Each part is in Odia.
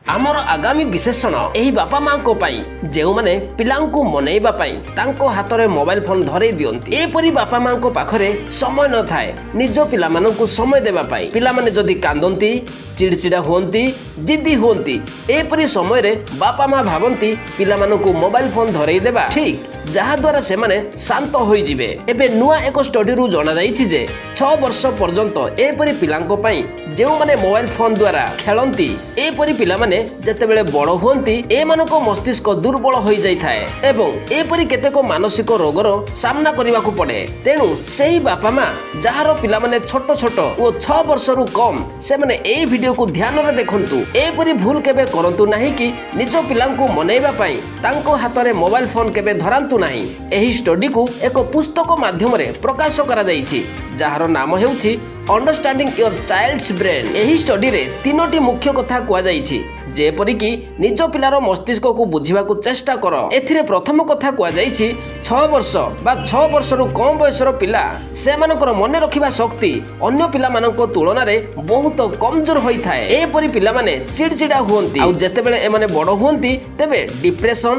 ଆମର ଆଗାମୀ ବିଶେଷଣ ଏହି ବାପା ମାଙ୍କ ପାଇଁ, ଯେଉଁମାନେ ପିଲାଙ୍କୁ ମନେଇବା ପାଇଁ ତାଙ୍କ ହାତରେ ମୋବାଇଲ ଫୋନ ଧରେଇ ଦିଅନ୍ତି। ଏପରି ବାପା ମାଙ୍କ ପାଖରେ ସମୟ ନଥାଏ ନିଜ ପିଲାମାନଙ୍କୁ ସମୟ ଦେବା ପାଇଁ। ପିଲାମାନେ ଯଦି କାନ୍ଦନ୍ତି, ଚିଡ଼ିଚିଡ଼ା ହୁଅନ୍ତି, ଜିଦ୍ଦି ହୁଅନ୍ତି, ଏପରି ସମୟରେ ବାପା ମା ଭାବନ୍ତି ପିଲାମାନଙ୍କୁ ମୋବାଇଲ ଫୋନ ଧରେଇ ଦେବା ଠିକ୍, ଯାହାଦ୍ୱାରା ସେମାନେ ଶାନ୍ତ ହୋଇଯିବେ। ଏବେ ନୂଆ ଏକ ଷ୍ଟଡିରୁ ଜଣାଯାଇଛି ଯେ 6 ବର୍ଷ ପର୍ଯ୍ୟନ୍ତ ଏପରି ପିଲାଙ୍କ ପାଇଁ ଯେଉଁମାନେ ମୋବାଇଲ ଫୋନ ଦ୍ୱାରା ଖେଳନ୍ତି, ଏପରି ପିଲାମାନେ ଯେତେବେଳେ ବଡ଼ ହୁଅନ୍ତି, ଏମାନଙ୍କ ମସ୍ତିଷ୍କ ଦୁର୍ବଳ ହୋଇଯାଇଥାଏ ଏବଂ ଏପରି କେତେକ ମାନସିକ ରୋଗର ସାମ୍ନା କରିବାକୁ ପଡ଼େ। ତେଣୁ ସେହି ବାପା ମା ଯାହାର ପିଲାମାନେ ଛୋଟ ଛୋଟ ଓ 6 ବର୍ଷରୁ କମ୍, ସେମାନେ ଏଇ ଭିଡିଓକୁ ଧ୍ୟାନରେ ଦେଖନ୍ତୁ। ଏପରି ଭୁଲ କେବେ କରନ୍ତୁ ନାହିଁ କି ନିଜ ପିଲାଙ୍କୁ ମନେଇବା ପାଇଁ ତାଙ୍କ ହାତରେ ମୋବାଇଲ ଫୋନ କେବେ ଧରାନ୍ତୁ ନାହିଁ। ଏହି ଷ୍ଟଡିକୁ ଏକ ପୁସ୍ତକ ମାଧ୍ୟମରେ ପ୍ରକାଶ କରାଯାଇଛି, ଯାହାର ନାମ ହେଉଛି ଅଣ୍ଡରଷ୍ଟାଣ୍ଡିଂ your child's brain. ଏହି ଷ୍ଟଡିରେ ତିନୋଟି ମୁଖ୍ୟ କଥା କୁହାଯାଇଛି, ଯେପରିକି ନିଜ ପିଲାର ମସ୍ତିଷ୍କକୁ ବୁଝିବାକୁ ଚେଷ୍ଟା କର। ଏଥିରେ ପ୍ରଥମ କଥା କୁହାଯାଇଛି, 6 ବର୍ଷ ବା 6 ବର୍ଷରୁ କମ୍ ବୟସର ପିଲା, ସେମାନଙ୍କର ମନେ ରଖିବା ଶକ୍ତି ଅନ୍ୟ ପିଲାମାନଙ୍କ ତୁଳନାରେ ବହୁତ କମଜୋର ହୋଇଥାଏ। ଏପରି ପିଲାମାନେ ଚିଡ଼ଚିଡ଼ା ହୁଅନ୍ତି ଆଉ ଯେତେବେଳେ ଏମାନେ ବଡ଼ ହୁଅନ୍ତି, ତେବେ ଡିପ୍ରେସନ,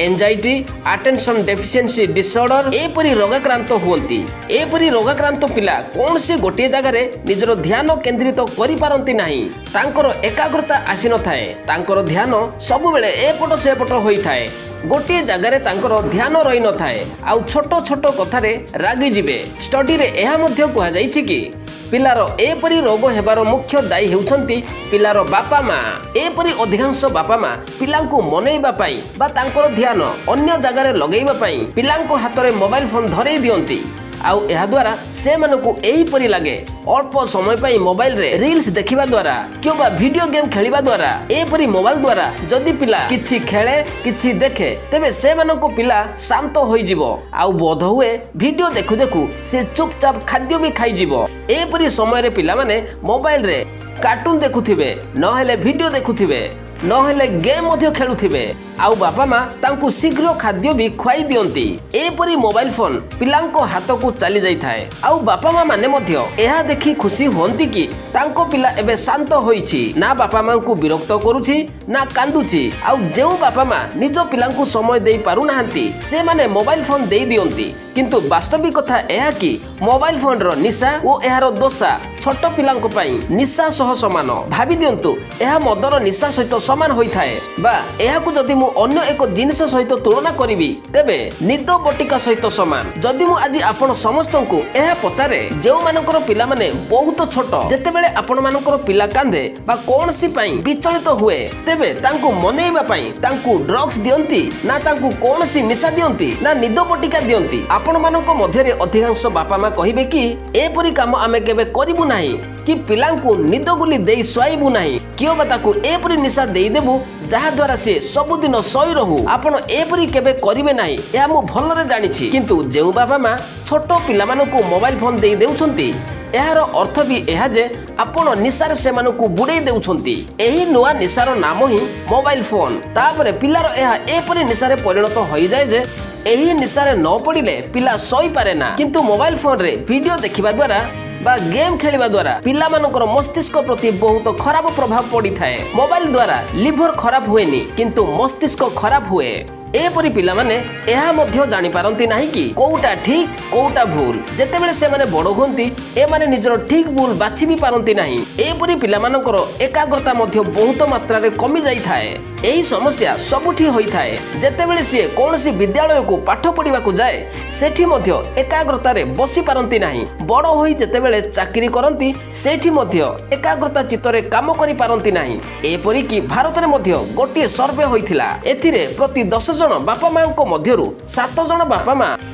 ଏଞ୍ଜାଇଟି, ଆଟେନସନ୍ ଡେଫିସିଏନ୍ସି ଡିସଅର୍ଡର ଏପରି ରୋଗାକ୍ରାନ୍ତ ହୁଅନ୍ତି। ଏପରି ରୋଗାକ୍ରାନ୍ତ ପିଲା କୌଣସି ଗୋଟିଏ ଜାଗାରେ ନିଜର ଧ୍ୟାନ କେନ୍ଦ୍ରିତ କରିପାରନ୍ତି ନାହିଁ। ତାଙ୍କର ଏକାଗ୍ରତା ଆସିନଥାଏ। ତାଙ୍କର ଧ୍ୟାନ ସବୁବେଳେ ଏପଟ ସେପଟ ହୋଇଥାଏ। ଗୋଟିଏ ଜାଗାରେ ତାଙ୍କର ଧ୍ୟାନ ରହିନଥାଏ ଆଉ ଛୋଟ ଛୋଟ କଥାରେ ରାଗିଯିବେ। ଷ୍ଟଡିରେ ଏହା ମଧ୍ୟ କୁହାଯାଇଛି କି ପିଲାର ଏପରି ରୋଗ ହେବାର ମୁଖ୍ୟ ଦାୟୀ ହେଉଛନ୍ତି ପିଲାର ବାପା ମା। ଏପରି ଅଧିକାଂଶ ବାପା ମା ପିଲାଙ୍କୁ ମନେଇବା ପାଇଁ ବା ତାଙ୍କର ଧ୍ୟାନ ଅନ୍ୟ ଜାଗାରେ ଲଗେଇବା ପାଇଁ ପିଲାଙ୍କ ହାତରେ ମୋବାଇଲ ଫୋନ ଧରେଇ ଦିଅନ୍ତି। ଆଉ ଏହାଦ୍ୱାରା ସେମାନଙ୍କୁ ଏହିପରି ଲାଗେ, ଅଳ୍ପ ସମୟ ପାଇଁ ମୋବାଇଲରେ ରିଲ୍ସ ଦେଖିବା ଦ୍ୱାରା କିମ୍ବା ଭିଡ଼ିଓ ଗେମ୍ ଖେଳିବା ଦ୍ୱାରା, ଏପରି ମୋବାଇଲ ଦ୍ୱାରା ଯଦି ପିଲା କିଛି ଖେଳେ, କିଛି ଦେଖେ, ତେବେ ସେମାନଙ୍କ ପିଲା ଶାନ୍ତ ହୋଇଯିବ ଆଉ ବୋଧ ହୁଏ ଭିଡ଼ିଓ ଦେଖୁ ଦେଖୁ ସେ ଚୁପଚାପ ଖାଦ୍ୟ ବି ଖାଇଯିବ। ଏପରି ସମୟରେ ପିଲାମାନେ ମୋବାଇଲରେ କାର୍ଟୁନ ଦେଖୁଥିବେ, ନହେଲେ ଭିଡ଼ିଓ ଦେଖୁଥିବେ, ନହେଲେ ଗେମ୍ ମଧ୍ୟ ଖେଳୁଥିବେ ଆଉ ବାପା ମା ତାଙ୍କୁ ଶୀଘ୍ର ଖାଦ୍ୟ ବି ଖୁଆଇ ଦିଅନ୍ତି। ଏପରି ମୋବାଇଲ ଫୋନ ପିଲାଙ୍କ ହାତକୁ ଚାଲି ଯାଇଥାଏ ଆଉ ବାପା ମା ମାନେ ମଧ୍ୟ ଏହା ଦେଖି ଖୁସି ହୁଅନ୍ତି କି ତାଙ୍କ ପିଲା ଏବେ ଶାନ୍ତ ହୋଇଛି, ନା ବାପା ମାଙ୍କୁ ବିରକ୍ତ କରୁଛି, ନା କାନ୍ଦୁଛି। ଆଉ ଯେଉଁ ବାପା ମା ନିଜ ପିଲାଙ୍କୁ ସମୟ ଦେଇ ପାରୁନାହାନ୍ତି, ସେମାନେ ମୋବାଇଲ ଫୋନ ଦେଇ ଦିଅନ୍ତି। କିନ୍ତୁ ବାସ୍ତବିକ କଥା ଏହା କି ମୋବାଇଲ ଫୋନର ନିଶା ଓ ଏହାର ଦଶା ଛୋଟ ପିଲାଙ୍କ ପାଇଁ ନିଶା ସହ ସମାନ। ଭାବି ଦିଅନ୍ତୁ, ଏହା ମଦର ନିଶା ସହିତ ସମାନ ହୋଇଥାଏ ବା ଏହାକୁ ଯଦି ମୁଁ ଅନ୍ୟ ଏକ ଜିନିଷ ସହିତ ତୁଳନା କରିବି, ତେବେ ନିଦ ବଟିକା ସହିତ ସମାନ। ଯଦି ମୁଁ ଆଜି ଆପଣ ସମସ୍ତଙ୍କୁ ଏହା ପଚାରେ, ଯେଉଁମାନଙ୍କର ପିଲାମାନେ ବହୁତ ଛୋଟ, ଯେତେବେଳେ ଆପଣମାନଙ୍କର ପିଲା କାନ୍ଦେ ବା କୌଣସି ପାଇଁ ବିଚଳିତ ହୁଏ, ତେବେ ତାଙ୍କୁ ମନେଇବା ପାଇଁ ତାଙ୍କୁ ଡ୍ରଗ୍ସ ଦିଅନ୍ତି ନା ତାଙ୍କୁ କୌଣସି ନିଶା ଦିଅନ୍ତି ନା ନିଦ ବଟିକା ଦିଅନ୍ତି? ଆପଣମାନଙ୍କ ମଧ୍ୟରେ ଅଧିକାଂଶ ବାପା ମା କହିବେ କି ଏପରି କାମ ଆମେ କେବେ କରିବୁ ନାହିଁ କି ପିଲାଙ୍କୁ ନିଦ ଗୁଲି ଦେଇ ଶୁଆଇବୁ ନାହିଁ କିମ୍ବା ତାକୁ ଏପରି ନିଶା ଦେଇଦେବୁ ଯାହାଦ୍ୱାରା ସିଏ ସବୁଦିନ ଶୋଇ ରହୁ। ଆପଣ ଏପରି କେବେ କରିବେ ନାହିଁ, ଏହା ମୁଁ ଭଲରେ ଜାଣିଛି। କିନ୍ତୁ ଯେଉଁ ବାପା ମା ଛୋଟ ପିଲାମାନଙ୍କୁ ମୋବାଇଲ ଫୋନ ଦେଇ ଦେଉଛନ୍ତି, ଏହାର ଅର୍ଥ ବି ଏହା ଯେ ଆପଣ ନିଶାରେ ସେମାନଙ୍କୁ ବୁଡ଼େଇ ଦେଉଛନ୍ତି। ଏହି ନୂଆ ନିଶାର ନାମ ହିଁ ମୋବାଇଲ ଫୋନ। ତାପରେ ପିଲାର ଏହା ଏପରି ନିଶାରେ ପରିଣତ ହୋଇଯାଏ ଯେ ଏହି ନିଶାରେ ନ ପଡ଼ିଲେ ପିଲା ଶୋଇପାରେ ନା। କିନ୍ତୁ ମୋବାଇଲ ଫୋନରେ ଭିଡ଼ିଓ ଦେଖିବା ଦ୍ୱାରା ବା ଗେମ୍ ଖେଳିବା ଦ୍ୱାରା ପିଲାମାନଙ୍କର ମସ୍ତିଷ୍କ ପ୍ରତି ବହୁତ ଖରାପ ପ୍ରଭାବ ପଡ଼ିଥାଏ। ମୋବାଇଲ ଦ୍ୱାରା ଲିଭର ଖରାପ ହୁଏନି, କିନ୍ତୁ ମସ୍ତିଷ୍କ ଖରାପ ହୁଏ। ଏପରି ପିଲାମାନେ ଏହା ମଧ୍ୟ ଜାଣିପାରନ୍ତି ନାହିଁ କି କୋଉଟା ଠିକ, କୋଉଟା ଭୁଲ। ଯେତେବେଳେ ସେମାନେ ବଡ଼ ହୁଅନ୍ତି, ଏମାନେ ନିଜର ଠିକ ଭୁଲ ବାଛି ବି ପାରନ୍ତି ନାହିଁ। ଏପରି ପିଲାମାନଙ୍କର ଏକାଗ୍ରତା ମଧ୍ୟ ବହୁତ ମାତ୍ରାରେ କମି ଯାଇଥାଏ। ଏହି ସମସ୍ୟା ସବୁଠି ହୋଇଥାଏ। ଯେତେବେଳେ ସିଏ କୌଣସି ବିଦ୍ୟାଳୟକୁ ପାଠ ପଢ଼ିବାକୁ ଯାଏ, ସେଠି ମଧ୍ୟ ଏକାଗ୍ରତାରେ ବସି ପାରନ୍ତି ନାହିଁ। ବଡ଼ ହୋଇ ଯେତେବେଳେ ଚାକିରି କରନ୍ତି, ସେଇଠି ମଧ୍ୟ ଏକାଗ୍ରତା ଚିତ୍ତରେ କାମ କରିପାରନ୍ତି ନାହିଁ। ଏପରିକି ଭାରତରେ ମଧ୍ୟ ଗୋଟିଏ ସର୍ଭେ ହୋଇଥିଲା। ଏଥିରେ ପ୍ରତି 10 ଜଣ ବାପା ମାଙ୍କ ମଧ୍ୟରୁ 7 ଜଣ ବାପା ମା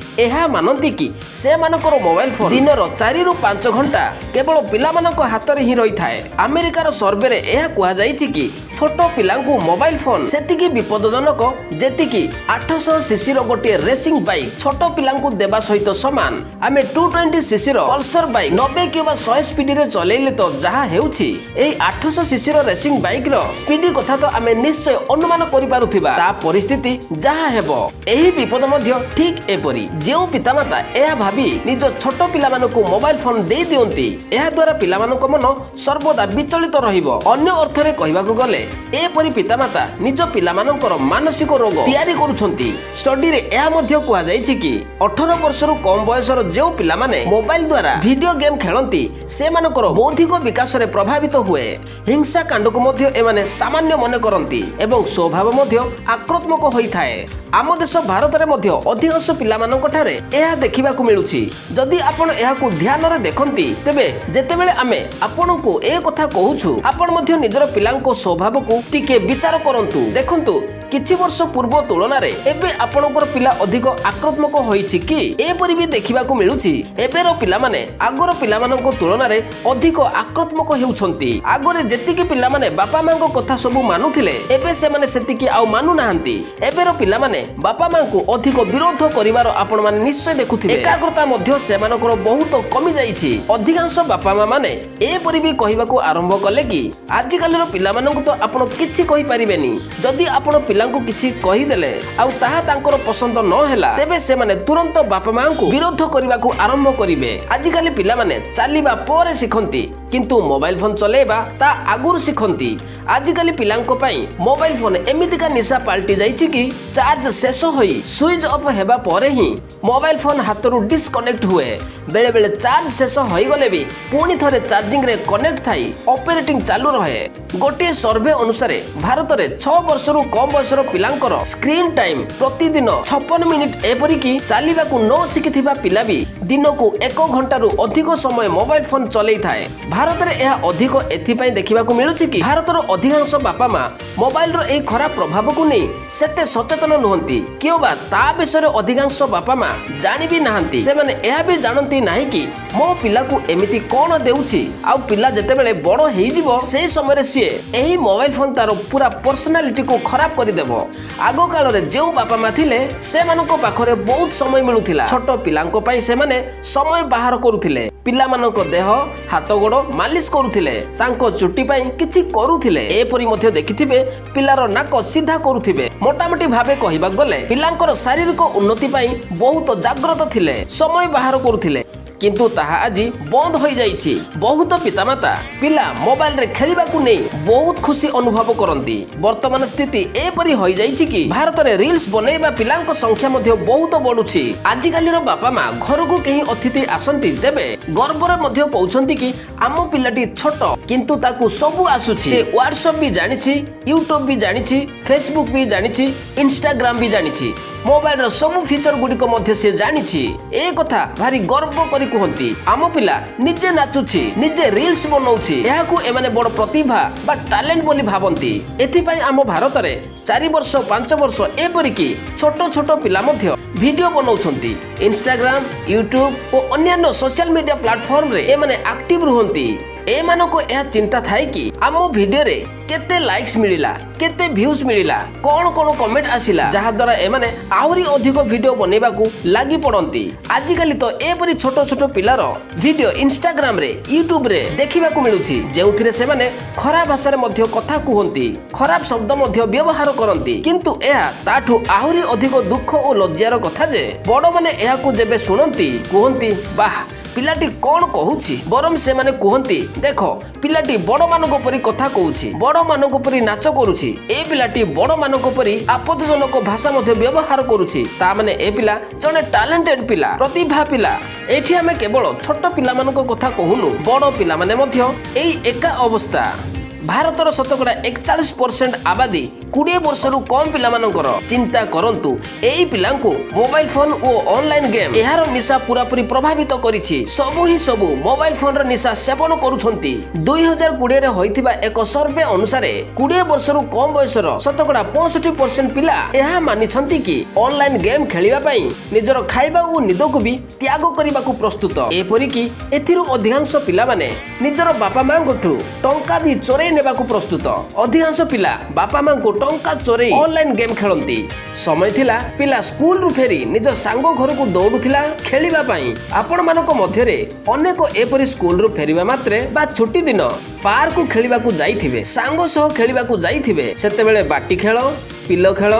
ଏହା ମାନନ୍ତି କି ସେମାନଙ୍କର ମୋବାଇଲ ଫୋନ ଦିନର 4ରୁ 5 ଘଣ୍ଟା କେବଳ ପିଲାମାନଙ୍କ ହାତରେ ହିଁ ରହିଥାଏ। ଆମେରିକାର ସର୍ଭେରେ ଏହା କୁହାଯାଇଛି କି ଛୋଟ ପିଲାଙ୍କୁ ମୋବାଇଲ ଫୋନ ସେତିକି ବିପଦଜନକ, ଯେତିକି 800 ସିସିର ଗୋଟିଏ ରେସିଂ ବାଇକ୍ ଛୋଟ ପିଲାଙ୍କୁ ଦେବା ସହିତ ସମାନ। ଆମେ 220 ସିସିର ପଲସର ବାଇକ୍ 90 କିମ୍ବା 100 ସ୍ପିଡରେ ଚଲେଇଲେ ତ ଯାହା ହେଉଛି, ଏହି 800 ସିସିର ରେସିଂ ବାଇକ୍ର ସ୍ପିଡ କଥା ତ ଆମେ ନିଶ୍ଚୟ ଅନୁମାନ କରିପାରୁଥିବା। ତା ପରିସ୍ଥିତି ଯାହା ହେବ। ଏହି ବିପଦ ମଧ୍ୟ ଠିକ୍ ଏପରି। ଯେଉଁ ପିତାମାତା ଏହା ଭାବି ନିଜ ଛୋଟ ପିଲାମାନଙ୍କୁ ମୋବାଇଲ ଫୋନ ଦେଇ ଦିଅନ୍ତି, ଏହାଦ୍ୱାରା ପିଲାମାନଙ୍କ ମନ ସର୍ବଦା ବିଚଳିତ ରହିବ। ଅନ୍ୟ ଅର୍ଥରେ କହିବାକୁ ଗଲେ, ଏପରି ପିତାମାତା ନିଜ ପିଲାମାନଙ୍କର ମାନସିକ ରୋଗ ତିଆରି କରୁଛନ୍ତି। ଷ୍ଟଡିରେ ଏହା ମଧ୍ୟ କୁହାଯାଇଛି କି 18 ବର୍ଷରୁ କମ ବୟସର ଯେଉଁ ପିଲାମାନେ ମୋବାଇଲ ଦ୍ୱାରା ଭିଡିଓ ଗେମ୍ ଖେଳନ୍ତି, ସେମାନଙ୍କର ବୌଦ୍ଧିକ ବିକାଶରେ ପ୍ରଭାବିତ ହୁଏ। ହିଂସାକାଣ୍ଡକୁ ମଧ୍ୟ ଏମାନେ ସାମାନ୍ୟ ମନେ କରନ୍ତି ଏବଂ ସ୍ୱଭାବ ମଧ୍ୟ ଆକ୍ରାମକ ହୋଇଥାଏ। ଆମ ଦେଶ ଭାରତରେ ମଧ୍ୟ ଅଧିକାଂଶ ପିଲାମାନଙ୍କ ଠାରେ ଏହା ଦେଖିବାକୁ ମିଳୁଛି। ଯଦି ଆପଣ ଏହାକୁ ଧ୍ୟାନରେ ଦେଖନ୍ତି, ତେବେ ଯେତେବେଳେ ଆମେ ଆପଣଙ୍କୁ ଏ କଥା କହୁଛୁ, ଆପଣ ମଧ୍ୟ ନିଜର ପିଲାଙ୍କ ସ୍ୱଭାବକୁ ଟିକେ ବିଚାର କରନ୍ତୁ। ଦେଖନ୍ତୁ, କିଛି ବର୍ଷ ପୂର୍ବ ତୁଳନାରେ ଏବେ ଆପଣଙ୍କର ପିଲା ଅଧିକ ଆକ୍ରାମକ ହୋଇଛି କି? ଏପରି ବି ଦେଖିବାକୁ ମିଳୁଛି, ଏବେର ପିଲାମାନେ ଆଗର ପିଲାମାନଙ୍କ ତୁଳନାରେ ଅଧିକ ଆକ୍ରାମକ ହେଉଛନ୍ତି। ଆଗରେ ଯେତିକି ପିଲାମାନେ ବାପା ମାଙ୍କ କଥା ସବୁ ମାନୁଥିଲେ, ଏବେ ସେମାନେ ସେତିକି ଆଉ ମାନୁନାହାନ୍ତି। ଏବେର ପିଲାମାନେ ବାପା ମାଙ୍କୁ ଅଧିକ ବିରୋଧ କରିବାର ଆପଣମାନେ ନିଶ୍ଚୟ ଦେଖୁଥିବେ। ଏକାଗ୍ରତା ମଧ୍ୟ ସେମାନଙ୍କର ବହୁତ କମି ଯାଇଛି। ଅଧିକାଂଶ ବାପା ମା ମାନେ ଏପରି ବି କହିବାକୁ ଆରମ୍ଭ କଲେ କି ଆଜିକାଲିର ପିଲାମାନଙ୍କୁ ତ ଆପଣ କିଛି କହିପାରିବେନି। ଯଦି ଆପଣ ପିଲାଙ୍କୁ କିଛି କହିଦେଲେ ଆଉ ତାହା ତାଙ୍କର ପସନ୍ଦ ନ ହେଲା, ତେବେ ସେମାନେ ତୁରନ୍ତ ବାପା ମାଙ୍କୁ ବିରୋଧ କରିବାକୁ ଆରମ୍ଭ କରିବେ। ଆଜିକାଲି ପିଲାମାନେ ଚାଲିବା ପରେ ଶିଖନ୍ତି, କିନ୍ତୁ ମୋବାଇଲ ଫୋନ ଚଲେଇବା ତା ଆଗରୁ ଶିଖନ୍ତି। ଆଜିକାଲି ପିଲାଙ୍କ ପାଇଁ ମୋବାଇଲ ଫୋନ ଏମିତିକା ନିଶା ପାଲଟି ଯାଇଛି କି ଚାର୍ଜ ଶେଷ ହୋଇ ସୁଇଚ୍ ଅଫ୍ ହେବା ପରେ ହିଁ ମୋବାଇଲ ଫୋନ ହାତରୁ ଡିସକନେକ୍ଟ ହୁଏ। ବେଳେ ବେଳେ ଚାର୍ଜ ଶେଷ ହୋଇଗଲେ ବି ପୁଣି ଥରେ ଚାର୍ଜିଂରେ କନେକ୍ଟ ଥାଇ ଅପରେଟିଂ ଚାଲୁ ରହେ। ଗୋଟିଏ ସର୍ଭେ ଅନୁସାରେ ଭାରତରେ 6 ବର୍ଷରୁ କମ ବୟସର ପିଲାଙ୍କର ସ୍କ୍ରିନ୍ ଟାଇମ୍ ପ୍ରତିଦିନ 56 ମିନିଟ୍। ଏପରିକି ଚାଲିବାକୁ ନ ଶିଖିଥିବା ପିଲା ବି ଦିନକୁ ଏକ ଘଣ୍ଟାରୁ ଅଧିକ ସମୟ ମୋବାଇଲ ଫୋନ ଚଲେଇଥାଏ। ଭାରତରେ ଏହା ଅଧିକ ଏଥିପାଇଁ ଦେଖିବାକୁ ମିଳୁଛି କି ଭାରତର ଅଧିକାଂଶ ବାପା ମା ମୋବାଇଲର ଏହି ଖରାପ ପ୍ରଭାବକୁ ନେଇ ସେତେ ସଚେତନ ନୁହନ୍ତି, କିମ୍ବା ତା ବିଷୟରେ ଅଧିକାଂଶ ବାପା ମା ଜାଣି ବି ନାହାନ୍ତି। ସେମାନେ ଏହା ବି ଜାଣନ୍ତି ନାହିଁ କି ମୋ ପିଲାକୁ ଏମିତି କଣ ଦେଉଛି, ଆଉ ପିଲା ଯେତେବେଳେ ବଡ ହେଇଯିବ, ସେଇ ସମୟରେ ସିଏ ଏହି ମୋବାଇଲ ଫୋନ ତାର ପୁରା ପର୍ସନାଲିଟିକୁ ଖରାପ କରିଦେବ। ଆଗ କାଳରେ ଯେଉଁ ବାପା ମା ଥିଲେ, ସେମାନଙ୍କ ପାଖରେ ବହୁତ ସମୟ ମିଳୁଥିଲା। ଛୋଟ ପିଲାଙ୍କ ପାଇଁ ସେମାନେ ସମୟ ବାହାର କରୁଥିଲେ। ପିଲାମାନଙ୍କ ଦେହ, ହାତ, ଗୋଡ଼ ମାଲିସ କରୁଥିଲେ, ତାଙ୍କ ଚୁଟି ପାଇଁ କିଛି କରୁଥିଲେ। ଏପରି ମଧ୍ୟ ଦେଖିଥିବେ, ପିଲାର ନାକ ସିଧା କରୁଥିବେ। ମୋଟାମୋଟି ଭାବେ କହିବାକୁ ଗଲେ, ପିଲାଙ୍କର ଶାରୀରିକ ଉନ୍ନତି ପାଇଁ ବହୁତ ଜାଗ୍ରତ ଥିଲେ, ସମୟ ବାହାର କରୁଥିଲେ। କିନ୍ତୁ ତାହା ଆଜି ବନ୍ଦ ହୋଇଯାଇଛି। ବହୁତ ପିତାମାତା ପିଲା ମୋବାଇଲରେ ଖେଳିବାକୁ ନେଇ ବହୁତ ଖୁସି ଅନୁଭବ କରନ୍ତି। ବର୍ତ୍ତମାନ ସ୍ଥିତି ଏପରି ହୋଇଯାଇଛି କି ଭାରତରେ ରିଲ୍ସ ବନେଇବା ପିଲାଙ୍କ ସଂଖ୍ୟା ମଧ୍ୟ ବହୁତ ବଢୁଛି। ଆଜିକାଲିର ବାପା ମା ଘରକୁ କେହି ଅତିଥି ଆସନ୍ତି, ତେବେ ଗର୍ବରେ ମଧ୍ୟ କହୁଛନ୍ତି କି ଆମ ପିଲାଟି ଛୋଟ, କିନ୍ତୁ ତାକୁ ସବୁ ଆସୁଛି। ସେ ହ୍ୱାଟ୍ସଆପ୍ ବି ଜାଣିଛି, ୟୁଟ୍ୟୁବ ବି ଜାଣିଛି, ଫେସବୁକ୍ ବି ଜାଣିଛି, ଇନଷ୍ଟାଗ୍ରାମ ବି ଜାଣିଛି, ମୋବାଇଲର ସବୁ ଫିଚର ଗୁଡ଼ିକ ମଧ୍ୟ ସେ ଜାଣିଛି। ଏ କଥା ଭାରି ଗର୍ବ କରି କୁହନ୍ତି, ଆମ ପିଲା ନିଜେ ନାଚୁଛି, ନିଜେ ରିଲ୍ସ ବନଉଛି। ଏହାକୁ ଏମାନେ ବଡ଼ ପ୍ରତିଭା ବା ଟ୍ୟାଲେଣ୍ଟ ବୋଲି ଭାବନ୍ତି। ଏଥିପାଇଁ ଆମ ଭାରତରେ 4 ବର୍ଷ, 5 ବର୍ଷ, ଏପରିକି ଛୋଟ ଛୋଟ ପିଲା ମଧ୍ୟ ଭିଡିଓ ବନଉଛନ୍ତି। ଇନଷ୍ଟାଗ୍ରାମ, ୟୁଟ୍ୟୁବ ଓ ଅନ୍ୟାନ୍ୟ ସୋସିଆଲ ମିଡିଆ ପ୍ଲାଟଫର୍ମରେ ଏମାନେ ଆକ୍ଟିଭ ରୁହନ୍ତି। ଏମାନଙ୍କୁ ଏହା ଚିନ୍ତା ଥାଏ କି ଆମ ଭିଡିଓରେ କେତେ ଲାଇକ୍ସ ମିଳିଲା, କେତେ ଭ୍ୟୁଜ ମିଳିଲା, କଣ କଣ କମେଣ୍ଟ ଆସିଲା, ଯାହାଦ୍ୱାରା ଏମାନେ ଆହୁରି ଅଧିକ ଭିଡିଓ ବନେଇବାକୁ ଲାଗି ପଡନ୍ତି। ଆଜିକାଲି ତ ଏପରି ଛୋଟ ଛୋଟ ପିଲାର ଭିଡିଓ ଇନଷ୍ଟାଗ୍ରାମରେ, ୟୁଟ୍ୟୁବରେ ଦେଖିବାକୁ ମିଳୁଛି, ଯେଉଁଥିରେ ସେମାନେ ଖରାପ ଭାଷାରେ ମଧ୍ୟ କଥା କୁହନ୍ତି, ଖରାପ ଶବ୍ଦ ମଧ୍ୟ ବ୍ୟବହାର କରନ୍ତି। କିନ୍ତୁ ଏହା ତାଠୁ ଆହୁରି ଅଧିକ ଦୁଃଖ ଓ ଲଜ୍ଜାର କଥା ଯେ ବଡ଼ମାନେ ଏହାକୁ ଯେବେ ଶୁଣନ୍ତି, କୁହନ୍ତି, "ବାଃ, ପିଲାଟି କଣ କହୁଛି?" ବରଂ ସେମାନେ କୁହନ୍ତି, "ଦେଖ, ପିଲାଟି ବଡ଼ମାନଙ୍କ ପରି କଥା କହୁଛି, ବଡ଼ମାନଙ୍କ ପରି ନାଚ କରୁଛି। ଏ ପିଲାଟି ବଡ଼ମାନଙ୍କ ପରି ଆପତ୍ତିଜନକ ଭାଷା ମଧ୍ୟ ବ୍ୟବହାର କରୁଛି। ତା ମାନେ ଏ ପିଲା ଜଣେ ଟ୍ୟାଲେଣ୍ଟେଡ ପିଲା, ପ୍ରତିଭା ପିଲା।" ଏଠି ଆମେ କେବଳ ଛୋଟ ପିଲାମାନଙ୍କ କଥା କହୁନୁ, ବଡ଼ ପିଲାମାନେ ମଧ୍ୟ ଏଇ ଏକା ଅବସ୍ଥା। ଭାରତର ଶତକଡ଼ା 41% ଆବାଦୀ 20 ବର୍ଷରୁ କମ୍ ପିଲାମାନଙ୍କର। ଚିନ୍ତା କରନ୍ତୁ, ଏଇ ପିଲାଙ୍କୁ ମୋବାଇଲ ଫୋନ ଓ ଅନଲାଇନ ଗେମ୍ ଏହାର ନିଶା ପୁରାପୁରି ପ୍ରଭାବିତ କରିଛି। ସବୁ ହିଁ ସବୁ ମୋବାଇଲ ଫୋନର ନିଶା ସେବନ କରୁଛନ୍ତି। 2020ରେ ହୋଇଥିବା ଏକ ସର୍ଭେ ଅନୁସାରେ 20 ବର୍ଷରୁ କମ୍ ବୟସର ଶତକଡ଼ା 65% ପିଲା ଏହା ମାନିଛନ୍ତି କି ଅନଲାଇନ ଗେମ୍ ଖେଳିବା ପାଇଁ ନିଜର ଖାଇବା ଓ ନିଦକୁ ବି ତ୍ୟାଗ କରିବାକୁ ପ୍ରସ୍ତୁତ। ଏପରିକି ଏଥିରୁ ଅଧିକାଂଶ ପିଲାମାନେ ନିଜର ବାପା ମାଙ୍କଠୁ ଟଙ୍କା ବି ଚୋରେଇ ନେବାକୁ ପ୍ରସ୍ତୁତ। ଅଧିକାଂଶ ପିଲା ବାପା ମାଙ୍କୁ ଟଙ୍କା ଚୋରେଇ ଅନଲାଇନ ଗେମ୍ ଖେଳନ୍ତି। ସମୟ ଥିଲା, ପିଲା ସ୍କୁଲରୁ ଫେରି ନିଜ ସାଙ୍ଗ ଘରକୁ ଦୌଡୁଥିଲା ଖେଳିବା ପାଇଁ। ଆପଣମାନଙ୍କ ମଧ୍ୟରେ ଅନେକ ଏପରି ସ୍କୁଲରୁ ଫେରିବା ମାତ୍ରେ ବା ଛୁଟି ଦିନ ପାର୍କକୁ ଖେଳିବାକୁ ଯାଇଥିବେ, ସାଙ୍ଗ ସହ ଖେଳିବାକୁ ଯାଇଥିବେ। ସେତେବେଳେ ବାଟି ଖେଳ, ପିଲ ଖେଳ,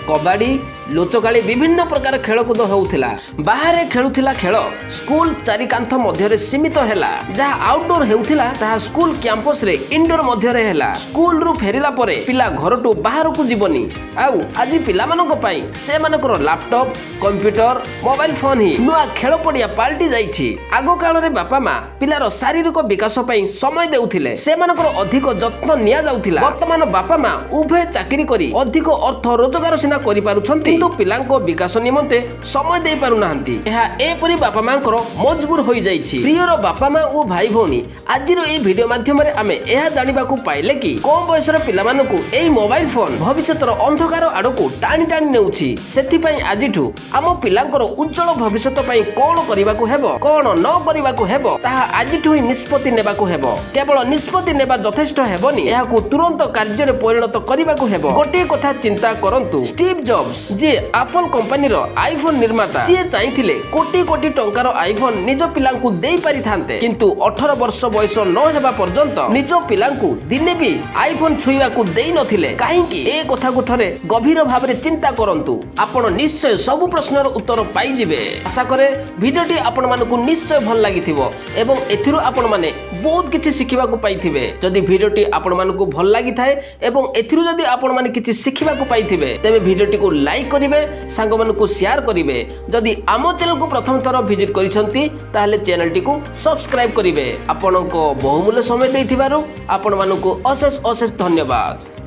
କବାଡ଼ି, ଲୁଚକାଳି, ବିଭିନ୍ନ ପ୍ରକାର ଖେଳକୁଦ ହେଉଥିଲା। ବାହାରେ ଖେଳୁଥିଲା। ଖେଳ ସ୍କୁଲ ଚାରି କାନ୍ଥ ମଧ୍ୟରେ ସୀମିତ ହେଲା। ଯାହା ଆଉଟଡୋର ହେଉଥିଲା, ତାହା ସ୍କୁଲ କ୍ୟାମ୍ପସରେ ଇନଡୋର ମଧ୍ୟରେ ହେଲା। ସ୍କୁଲରୁ ଫେରିଲା ପରେ ପିଲା ଘରଠୁ ବାହାରକୁ ଯିବନି। ଆଉ ଆଜି ପିଲାମାନଙ୍କ ପାଇଁ ସେମାନଙ୍କର ଲାପଟପ୍, କମ୍ପ୍ୟୁଟର, ମୋବାଇଲ ଫୋନ ହିଁ ନୂଆ ଖେଳ ପଡ଼ିଆ ପାଲଟି ଯାଇଛି। ଆଗ କାଳରେ ବାପା ମା ପିଲାର ଶାରୀରିକ ବିକାଶ ପାଇଁ ସମୟ ଦେଉଥିଲେ, ସେମାନଙ୍କର ଅଧିକ ଯତ୍ନ ନିଆଯାଉଥିଲା। ବର୍ତ୍ତମାନ ବାପା ମା ଉଭୟ ଚାକିରି କରି ଅଧିକ ଅର୍ଥ ରୋଜଗାର ସିନା କରିପାରୁଛନ୍ତି, କିନ୍ତୁ ପିଲାଙ୍କ ବିକାଶ ନିମନ୍ତେ ସମୟ ଦେଇପାରୁନାହାନ୍ତି। ଏହା ଏପରି ବାପା ମାଙ୍କର ମଜବୁର ହୋଇଯାଇଛି। ପ୍ରିୟର ବାପା ମା ଓ ଭାଇ ଭଉଣୀ, ଆଜିର ଏହି ଭିଡିଓ ମାଧ୍ୟମରେ ଆମେ ଏହା ଜାଣିବାକୁ ପାଇଲେ କି କମ ବୟସର ପିଲାମାନଙ୍କୁ ଏହି ମୋବାଇଲ ଫୋନ ଭବିଷ୍ୟତର ଅନ୍ଧକାର ଆଡକୁ ଟାଣି ଟାଣି ନେଉଛି। ସେଥିପାଇଁ ଆଜିଠୁ ଆମ ପିଲାଙ୍କର ଉଜ୍ଜଳ ଭବିଷ୍ୟତ ପାଇଁ କଣ କରିବାକୁ ହେବ, କଣ ନ କରିବାକୁ ହେବ, ତାହା ଆଜିଠୁ ହିଁ ନିଷ୍ପତ୍ତି ନେବାକୁ ହେବ। କେବଳ ନିଷ୍ପତ୍ତି ନେବା ଯଥେଷ୍ଟ ହେବନି, ଏହାକୁ ତୁରନ୍ତ କାର୍ଯ୍ୟରେ ପରିଣତ କରିବାକୁ ହେବ। ଗୋଟିଏ କଥା ଚିନ୍ତା କରନ୍ତୁ, ଷ୍ଟିଭ୍ ଜବ୍ସ, ଯିଏ ଆପଲ କମ୍ପାନୀର ଆଇଫୋନ ନିର୍ମାତା, ସିଏ ଚାହିଁଥିଲେ କୋଟି କୋଟି ଟଙ୍କାର ଆଇଫୋନ ନିଜ ପିଲାଙ୍କୁ ଦେଇପାରିଥାନ୍ତେ, କିନ୍ତୁ 18 ବର୍ଷ ବୟସ ନ ହେବା ପର୍ଯ୍ୟନ୍ତ ନିଜ ପିଲାଙ୍କୁ ଦିନେ ବି ଆଇଫୋନ ଛୁଇଁବାକୁ ଦେଇନଥିଲେ। କାହିଁକି? ଏ କଥାକୁ ଥରେ ଗଭୀର ଭାବରେ ଚିନ୍ତା କରନ୍ତୁ, ଆପଣ ନିଶ୍ଚୟ ସବୁ ପ୍ରଶ୍ନର ଉତ୍ତର ପାଇଯିବେ। ଆଶା କରେ ଭିଡିଓଟି ଆପଣମାନଙ୍କୁ ନିଶ୍ଚୟ ଭଲ ଲାଗିଥିବ ଏବଂ ଏଥିରୁ ଆପଣମାନେ ବହୁତ କିଛି ଶିଖିବାକୁ ପାଇଥିବେ। ଯଦି ଭିଡିଓଟି ଆପଣମାନଙ୍କୁ ଭଲ ଲାଗିଥାଏ ଏବଂ ଏଥିରୁ ଯଦି ଆପଣମାନେ କିଛି ଶିଖିବାକୁ ପାଇଥିବେ, ତେବେ ଭିଡିଓଟିକୁ ଲାଇକ୍ କରିବେ, ସାଙ୍ଗମାନଙ୍କୁ ସେୟାର କରିବେ। ଯଦି ଆମ ଚ୍ୟାନେଲକୁ ପ୍ରଥମ ଥର ଭିଜିଟ୍ କରିଛନ୍ତି, ତାହେଲେ ଚ୍ୟାନେଲଟିକୁ ସବସ୍କ୍ରାଇବ୍ କରିବେ। ଆପଣଙ୍କ ବହୁମୂଲ୍ୟ ସମୟ ଦେଇଥିବାରୁ ଆପଣମାନଙ୍କୁ ଅଶେଷ ଅଶେଷ ଧନ୍ୟବାଦ।